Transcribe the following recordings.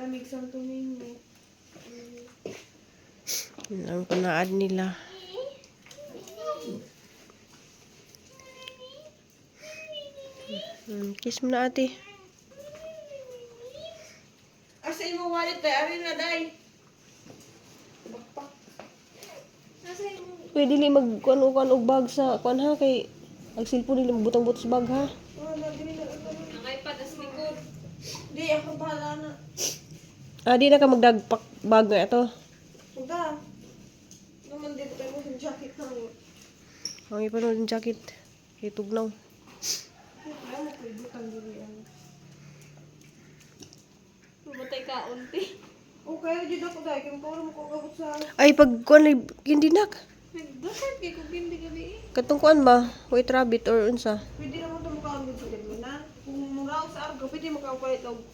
Tamig sa tumingi. Yun ang panaad nila. Kiss mo na, ate. Asa imo wallet tay? Ari na day. Backpack. Nasa imo. Pwede dili mag kuan kuan og bag sa kuan ha, kay ang cellphone dili magbutang-butang sa bag ha. Oh, na dili na ito. Ang iPad as likod. Di ako bahala na. Ah, di na ka magdagpak bag na ito. Uga. Naman dito tayo mo jacket na mo. Ang ipanood yung jacket. Kay tugnaw. Ay mo ko ibutang dili ang. Mamatay ka unti. Okay, jud ako day kay mo mo ko gabot sa Ay pag kuan ay hindi nak. Nagdasal kay kung hindi gabi eh. Katong kuan ba? White rabbit or unsa? Pwede naman ito mukhaan dito din na. Kung mura sa argo, pwede makapalit og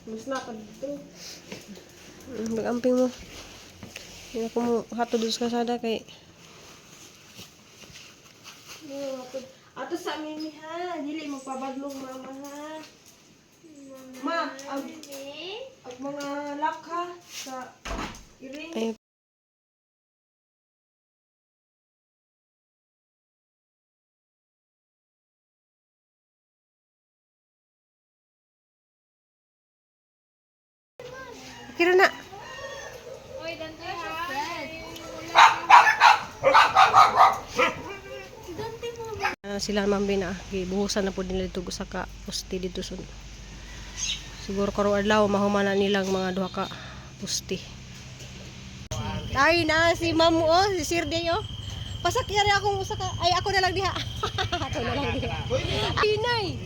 mas na ka dito. Mag-amping mo. Hindi ako mo hatod doon sa kasada kay Ato sa mimi ha, dili magpabadlong mama ha. Ma, ang mga lock ha sa iring. Ay. Kira na. Oy, dante ha. Dante mo. Ah, sila Ma'am Bina, gibuhusan na po nila dito sa ka poste dito sun. Siguro karong adlaw mahuman na nilang mga duha ka poste. Ay na si Ma'am oh, si Sir Day oh. Pasakyari akong usa ka. Ay, ako na lang diha. Ako na lang diha. Ay, nay.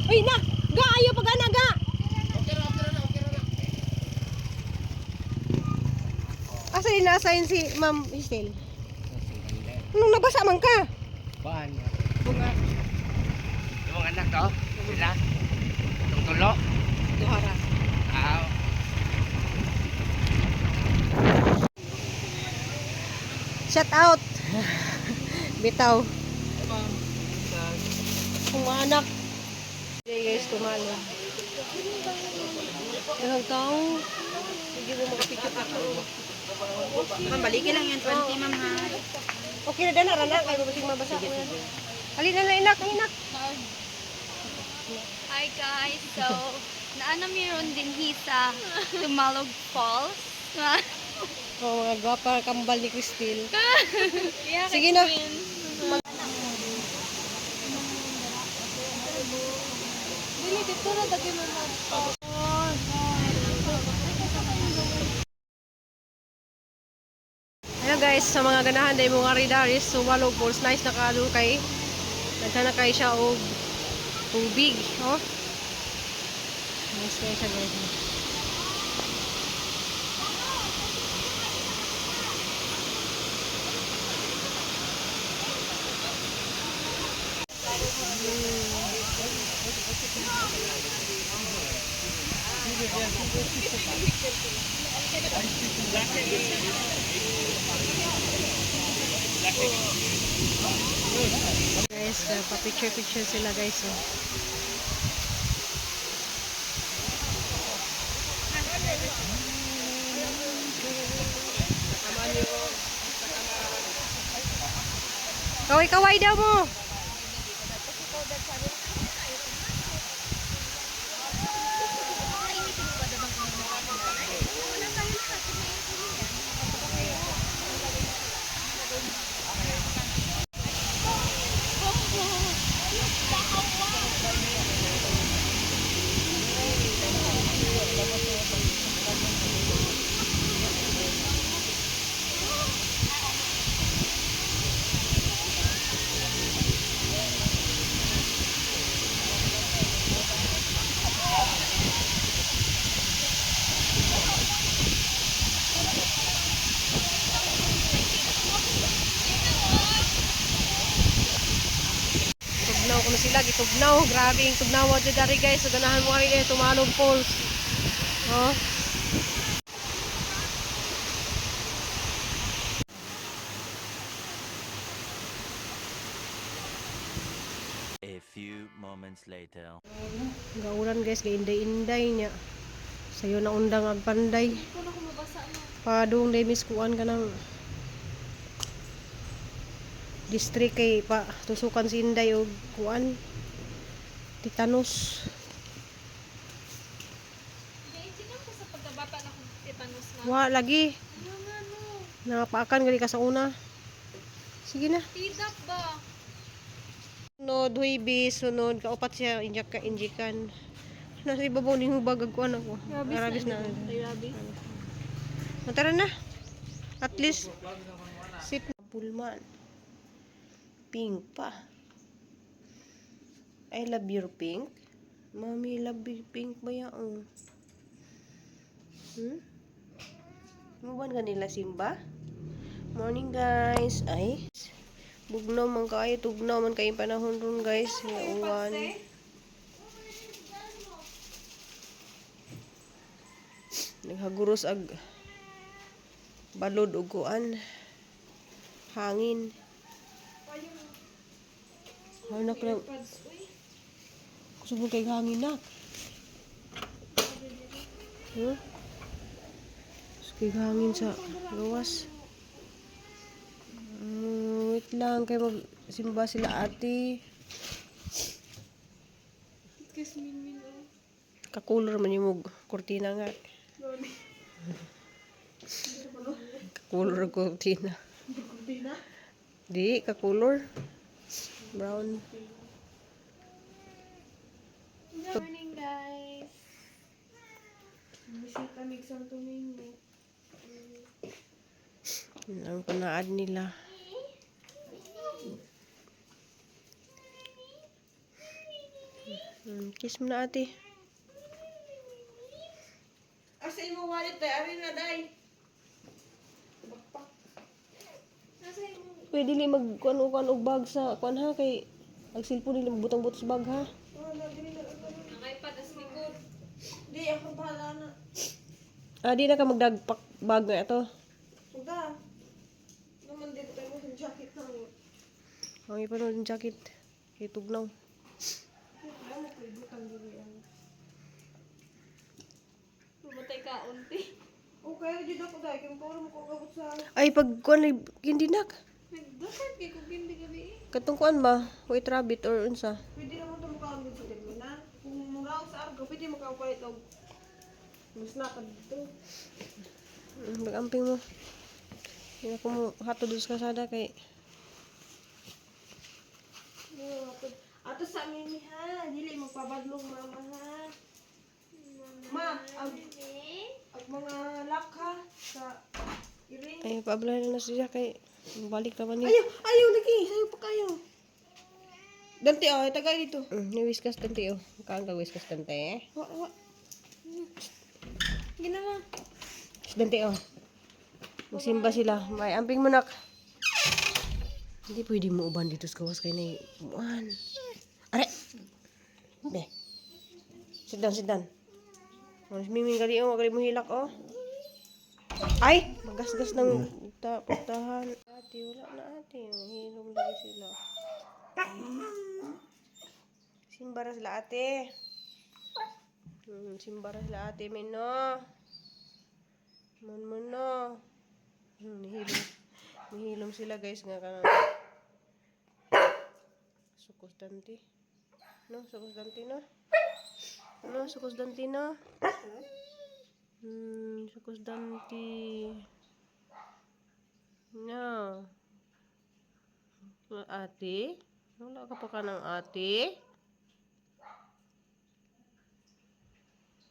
Uy, nak. Ga ayo pag ana ga. Asa din na-assign si Ma'am Estelle? Anong nabasa man ka? Kuan. Bunga. Yung anak to, sila. Itong tulo. Duhara. Ah, Shout out. Bitaw. Kung anak. Hey guys, tumalo. Daghang tao. Hindi mo makapicture-picture. Ma'am, balikin lang yan 20, ma'am, ha? Okay na dana rana kay babasing mabasa. Sige, sige. Halina na inak, inak. Hi guys, so naana meron din hi sa Tumalog Falls. Oh, mga gwapa kambal ni Christine. Sige na. Dili dito na dagi mo Hello guys, sa mga ganahan day mga ridaris, Sumalog Falls, nice na kado kay nagana kay siya og tubig, oh. Nice kay siya guys. Guys, pa-picture-picture sila guys. Oh. Kaway-kaway daw mo. Tugnaw ko na sila, gitugnaw. Grabe yung tugnaw dyan dari guys. So ganahan mo kami kayo, Tumalog Falls. Oh. A few moments later. Gaulan guys, gainday-inday niya. Sayo na undang ag panday. Hindi ko na kumabasa na. Padung day miss kuan ka ng district kay pa tusukan si Inday og kuan tetanus. Naintindihan ko sa pagkabata na kung tetanus na. Wa lagi Ano nga no? napaakan gali ka sa una. Sige na. Tidap ba? Sunod, Huybis, sunod, kaupat siya, injak ka, injikan. Nasa ibabaw ni hubag, agkuan ako. Arabis na. Ay, rabi. Oh, tara na. At least, sit na. Pulman. Pink pa. I love your pink. Mami, love your pink ba yan? Oh. Muban ka nila, Simba? Morning, guys. Ay. Bugnaw man kayo. Tugnaw man kayong panahon ron, guys. Uwan. Naghaguros ag balod og kuan hangin. Hanak lang. Kusog kay hangin nak. Huh? Kusog kay hangin sa gawas. Wait lang kay magsimba sila ate. Kiss min min oh. Kakulor man yung kurtina nga. Kakulor ang kurtina. Kurtina. Di, kakulor. Brown. Good morning, guys. Bisita mig Santo Domingo. Yun ang panaad nila. Kiss mo na ate. Asa imo wallet day? Ari na day. Backpack. Nasa imo? Pwede li mag kuan kuan og bag sa kuan ha kay ang cellphone nila butang-butang sa bag ha. Wala dili na ako. Ang iPad as likod. Di ako bahala na. Ah, di na ka magdagpak bag nga ito. Suda. Naman dito tayo mo sa jacket na mo. Ang ipanood yung jacket. Kay tugnaw. Wala mo pwede butang dili ang. Pumatay ka unti. Okay, jud ako day kay mo mo ko gabot sa Ay pag kuan ay hindi nak. Nagdasal kay kung hindi gabi eh. Katong kuan ba? White rabbit or unsa? Pwede naman ito makaambit sa na. Kung muraw sa argo, pwede makapalit og mas na dito. Mag-amping mo. Hindi ako mo hatod sa kasada kay Ato sa mimi ha, dili magpabadlong mama ha. Ma, ang, ang mga lock ha sa iring. ay paablahan na siya kay balik naman ni. Ayaw, ayaw lagi, sayo pa kayo. Dante oh, tagay dito. Ni whiskas tante oh. Kaan ka whiskas tante? Wa wa. Ginawa. Dante oh. Magsimba sila. May amping mo nak. Hindi pwede mo uban dito sa gawas kay nay. Uan. Are. Be. Sit down, sit down. Oh, miming gali oh, gali mo hilak oh. Ay, magasgas ng ta putahan. Ate, wala na ate. Hilom lagi sila. Simba ra sila ate. Simba ra sila ate mino. Mon mon no. Nihilom. Nihilom sila guys nga kana. Sukos dante. No, sukos dante no. No, sukos dante no. Sukos dante. No. Ate? Wala ka pa ka ng ate?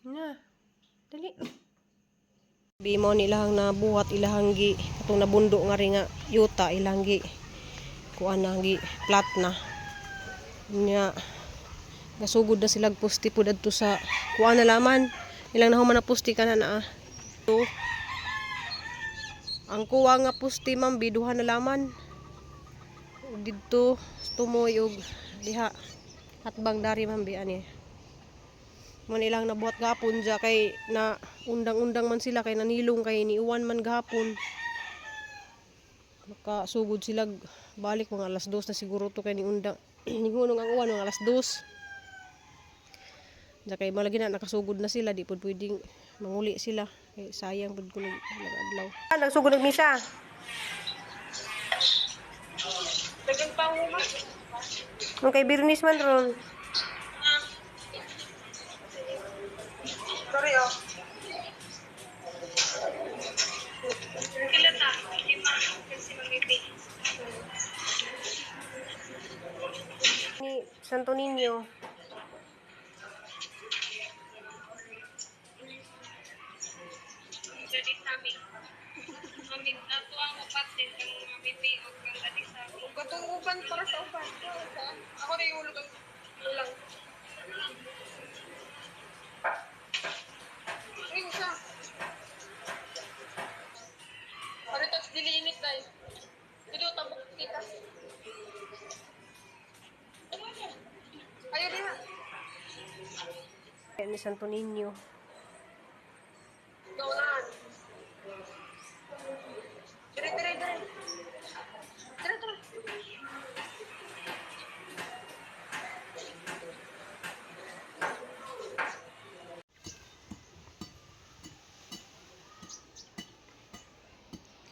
Na. Dali. Bi mo nilahang nabuhat ilahang gi katong nabundo nga ri nga yuta ilang gi kuan na gi plat na nya nasugod na sila poste pud adto sa kuan na laman ilang nahuman na poste kana na ah. So, ang kuwa nga poste ma'am biduha na laman. Ug didto tumoy og diha hatbang dari ma'am bi ani mo nilang nabuhat gapon dya kay na undang-undang man sila kay nanilong kay niuwan man gahapon makasugod sila balik mga alas 2 na siguro to kay niundang nihunong ang uwan mga alas 2. Sa kay malagi na nakasugod na sila, di pud pwedeng manguli sila. Kay sayang pud kuno adlaw. Ah, nagsugod og misa. Dagan pa mo ma. Nung kay Birnis man ron. Sorry oh. Kila ta, lima kasi mamipi. Ni Santo Niño. Dali sa amin. Mami, nato ang upat din kang mamipi o kang dali sa amin. Katong uban para sa uban. Ako na yung ulog ang ulang. Uy, usa. Ano tas diliinit dai. Dito tabok kita. Ayo diha. Ni Santo Niño. Gaunahan. Dire dire dire. Dire dire.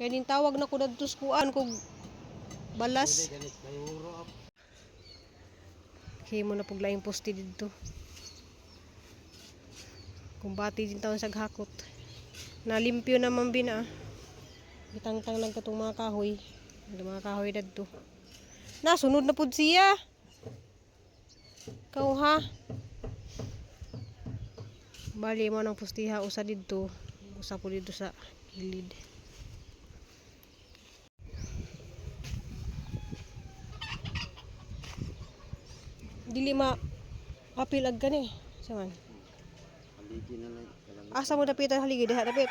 Kaya nin tawag na ko dadto sa kuan kog balas. Kay mo na puglaing poste didto. Kumbati din taon sa hakot. Nalimpyo naman bina. Gitangtang lang katong mga kahoy. Ang mga kahoy dadto. Nasunod na pud siya. Kau ha. Bali mo nang pustiha usa didto. Usa po didto sa gilid. Dili ma apil ag kani. Sa man. Haligi na lang. Asa mo dapit ang haligi diha dapit.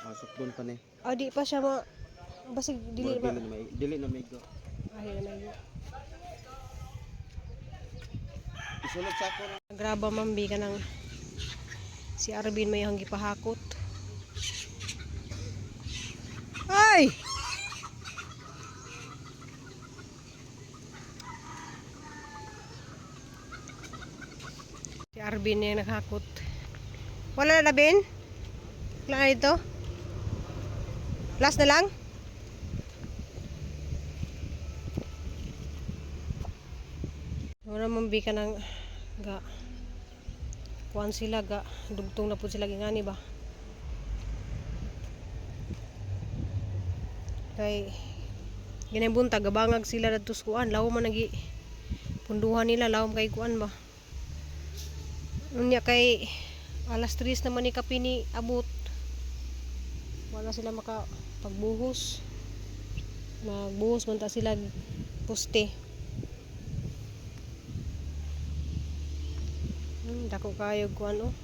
Pasok doon pa ni. Ah, di pa siya ma basig dili ma. na may dili na may go. Ay, na may. Isulod sa ako. Graba mambi ka ng si Arvin may hanggi pahakot. Ay! Si Arvin na yung naghakot. Wala na Ben? Wala na dito? Last na lang? Wala man bi ka ng ga kuan sila ga dugtong na pud sila gingani ba kay ginay buntag gabangag sila dadto sa kuan law man nagi punduhan nila lawom kay kuan ba unya kay alas 3 naman ni kape ni abot, wala sila maka pagbuhos, magbuhos man ta sila poste. Dako kayo kuan oh.